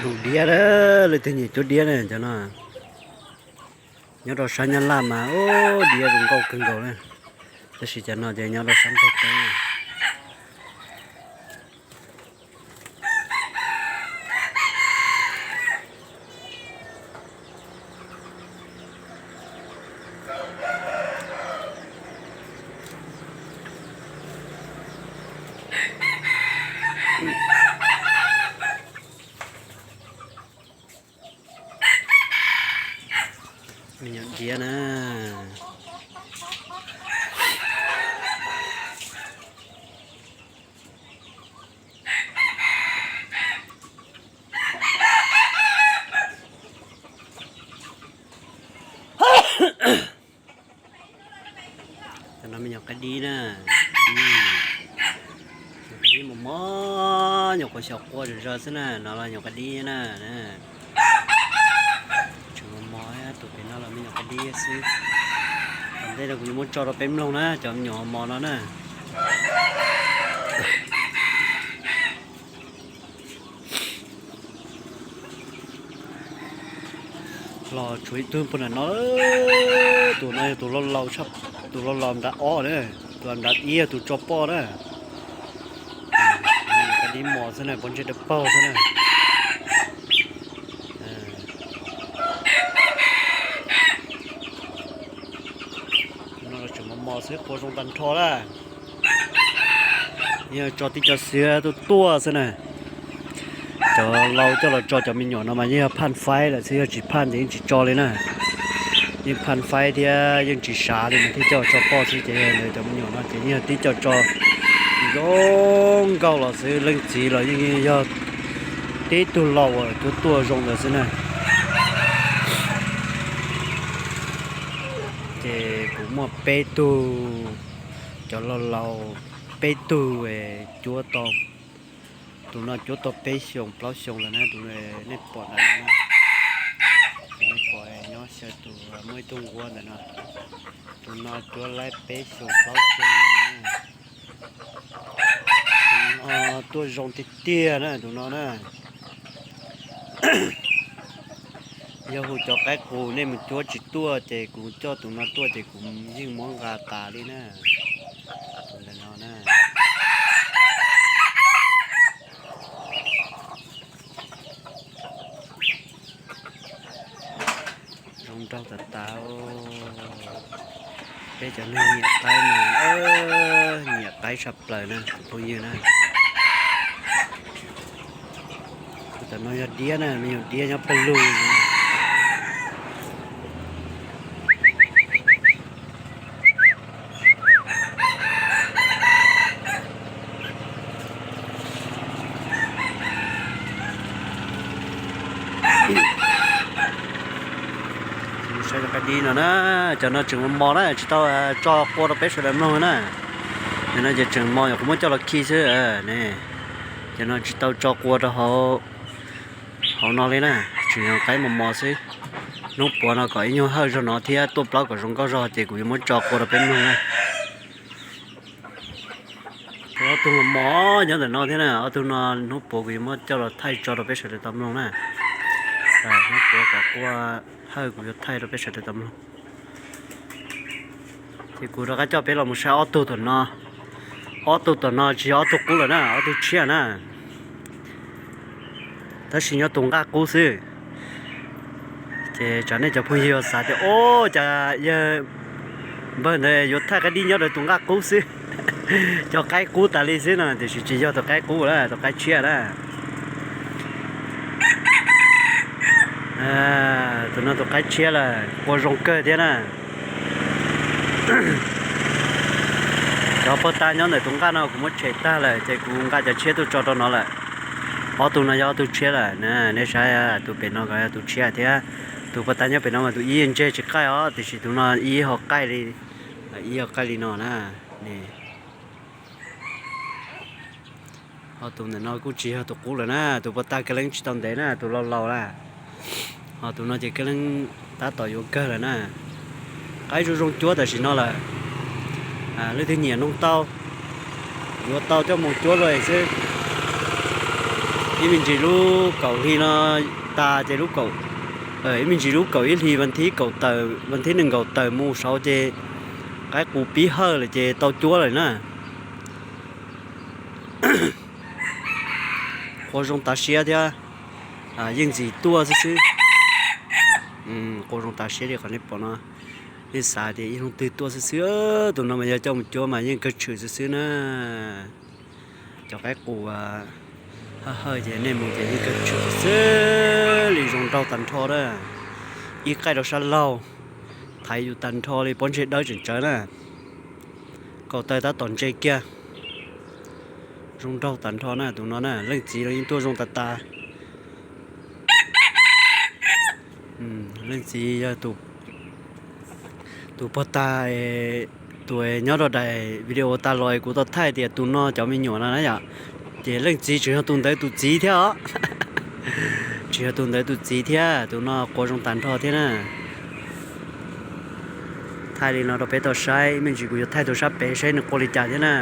Diab, leej twg nyiam cuab diab ne cov no. Nyob rau sab Nyab Laj mas diab zoo nkauj kawg nkaus na. Tab sis cov no ces nyob rau sab Nplog teb. Me nyuam diab na. Cov no me nyuam qaib dib na. Nyuam qaib dib mos mos, nyuam qhuav xyaum qua zom zaws xwb na, no los nyuam qaib dib na. Tseem mos mos, tus pem no los me nyuam qaib dib xwb. Tom ntej no kuv yuav muab tso rau peb mloog na, cov me nyuam mos mos no na. Los tshuav ib tug puag nram no, tus no yog tus laus laus, tus laus laus nrad ob na, tus nrad ib yog tus tso poj na. Nyuam qaib dib mos xwb na, pob ntseg dawb paug xwb na. No los tseem mos mos xwb, qua zoo tag nrho na. Yeej tso tib co xiav tuaj tuaj xwb na. Cov laus coj los tso cov me nyuam no mas yeej yog phaj faib lawm xwb, yog tsis phaj ces yeej tsis tso li na. Yeej phaj faib thiab yeej tsis sav li mas thiaj coj tso poj xwb, ces yog ntawd cov me nyuam no ces yeej yog tib co tso zoo nkauj los xwb, leej txiv los yeej yog tib tug laus uas tuaj tuaj zoo ntawd xwb na. Ces kuv muaj peb tug, cov laus laus peb tug cuab tau, tus no cuab tau peb xyoos plaub xyoos lawm na, tus nej pom ntawm no, nej pom nyob xyaw tus muaj ib tug nquab ntawm no, tus no cuab laib peb xyoos plaub xyoos lawm na. Tus no tuaj zoo tiag tiag na tus no na. Yog hu cov qaib qus nej mus cuab tsis tuaj ces kuv coj tus no tuaj ces kuv yeej muab nqa tas li na. Tus ntawm no na. Zoo nraug tas tas. Peb cov neeg nyiam qaib mas nyiam qaib tshaj plaws na tus phooj ywg na. Tus no yog diab na, me nyuam diab nyob pawg lug. Saib cov qaib dib no na, cov no tseem mos mos na, tsis tau tso qua rau peb sawv daws mloog na. Cov no ces tseem mos, yog kuv muab coj los khi xwb ne. Cov no tsis tau tso qua rau hauv, hauv no li na, tseem yog qaib mos mos xwb. Hnub puav no kom ib nyuag hawj zog no thiab tuaj plaub kom zoo nkauj zog ces kuv yuav muab tso qua rau peb mloog na. Ob tug mos mos nyob ntawm no thiab na, ob tug no hnub puav kuv yuav muab coj los thaij tso rau peb sawv daws tau mloog na. Hnub puav kom qua hawj kuv yuav thaij rau peb sawv daws tau mloog. Ces kuv rov qab coj peb los mus saib ob tug tom no. Ob tug tom no tsis yog ob tug qub lawm na, ob tug tshiab na. Tab sis nyob tus nqaj qub xwb. Ces tsam nej cov phooj ywg xav tias, o, cas yawg npawg ntawd yuav thaij qaib dib nyob rau tus nqaj qub xwb. Cov qaib qub tas li xwb no, tiam sis tsis yog tus qaib qub lawm, tus qaib tshiab na. Tus no tus qaib tshiab lawm, qua zoo kawg thiab na. Cov puag ta nyob ntawm tus nqaj no kuv muab tshem tag lawm ces kuv nqa cov tshiab tuaj tso rau no lawm. Ob tug no yog ob tug tshiab lawm, nej saib, tus pem no ko yog tus tshiab thiab. Tus puag ta nyob pem no mas tus ib ntseg tsis qaij os, tiam sis tus no ib ho qaij li, ib ho qaij li no na. Ho tus ntawm no kuj tsis yog tus qub lawm na, tus puag ta kab leeb tsis tau ntev na, tus laus laus na. Ho tus no ces kab leeb tab tom yuav kawg lawm na. Qaib zoo zoo cuab tam sim no lawm. Leej twg nyiam noog tau, yuav tau coj mus cuab lawm xwb. Ib me ntsis lub kaum hli no tas ces lub kaum, ib me ntsis lub kaum ib hlis vas thib kaum tawm, vas thib nees nkaum tawm mus saud ces qaib qus pib hawj lawm ces tau cuab lawm na. Qua zoo tas siab thiab, yeej ntxim tuaj xwb xwb. Qua zoo tas siab li qhov nej pom no. Nej xav tias ib hnub twg tuaj xwb xwb, tus no mas yog coj mus cuab mas yeej kawg tshwm xwb xwb na. Cov qaib qus hawj hawj ces nej mus ces yeej kawg tshwm xwb li, zoo nraug tag nrho na. Ib qaij rau sab laug, thaiv yus tag nrho li, pob ntseg dawb tseem tsawv na. Kaum taw tab tom ntse kiag. Zoo nraug tag nrho na tus no na, leej txiv los yeej tuaj zoo tas tas. Leej txiv yog tus pog tag, tus nyob rau daim video tag los kuv tau thaij tias tus no cov me nyuam no na yom. Ces leej txiv tseem yog tus ntawd tus txiv thiab os. Tseem yog tus ntawd tus txiv thiab, tus no qua zoo tag nrho thiab na. Thaij li no rau peb tau saib, me ntsis kuv yuav thaij tus sab pem saib nws qua li cas thiab na.